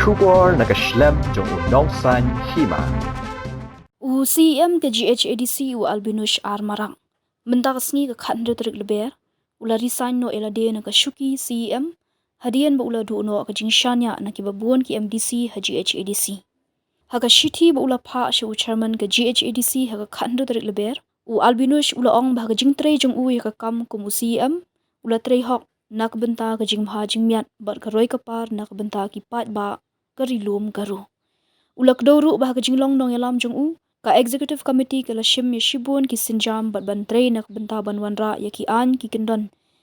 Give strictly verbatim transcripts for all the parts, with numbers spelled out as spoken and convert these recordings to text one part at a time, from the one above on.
Khubor na ka shlem jong u Nongsaiñ Hima. U C E M ka G H A D C u Albinush R Marak, mynta ka sngi ka khathynriew tarik Lber, u la resign noh ïa lade na ka shuki C E M, hadien ba u la duh noh ka jingshaniah na kiba bun ki M D C ha G H A D C. Ha ka shithi ba u la phah sha u chairman ka G H A D C ha ka khathynriew tarik Lber, u Albinush u la ong ba ha ka jingtrei jong u ïa ka kam kum u C E M, u la trei hok na ka bynta ka jingbha jingmiat bad ka roi ka par na ka bynta ki paidbah ka Ri Lum Garo. U la kdew ruh ba ha ka jinglong nongïalam jong u, ka Executive Committee ka la shim ïa shibun ki sienjam bad ban trei na ka bynta ban wanrah ïa ki aiñ ki kyndon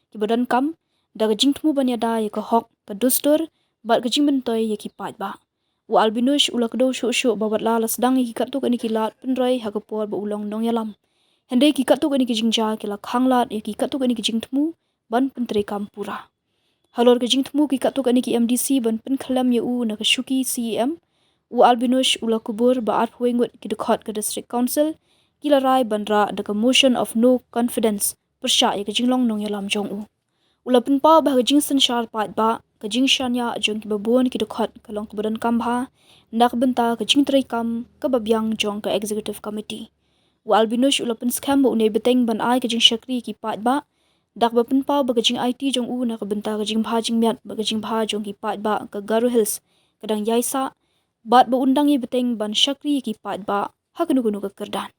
kiba donkam, da ka jingthmu ban ïada ïa ka hok, ka dustur bad ka jingmyntoi ïa ki paidbah. U Albinush u la kdew shuh shuh ba wat la la sdang ïa ki katto katne ki lad pynroi ha ka por ba u long nongïalam, hynrei ki katto katne ki jingjia ki la khanglad ïa ki katto katne ki jingthmu ban pyntreikam pura. Halor ka jingthmu ki katto katne ki M D C ban pynkhyllem ïa u na ka shuki C E M, u Albinush u la kubur ba arphew wei ngut ki dkhot ka District Council ki la rai ban rah da ka Motion of No Confidence pyrshah ïa ka jinglong nongïalam jong u. U la pynpaw ba ha ka jingsynshar paidbah, ka jingshaniah jong kiba bun ki dkhot ka long kaba donkam bha na ka bynta ka jingtreikam kaba biang jong ka Executive Committee. U Albinush u la pynskhem ba un ïai bteng ban ai ka jingshakri ïa ki paidbah, da kaba pynpaw ba ka jingaiti jong u na ka bynta ka jingbha jingmiat bad ka jingbha jong ki paidbah ka Garo Hills ka dang ïaisah, bad ba un dang ïai bteng ban shakri ïa ki paidbah ha kano kano ka kyrdan.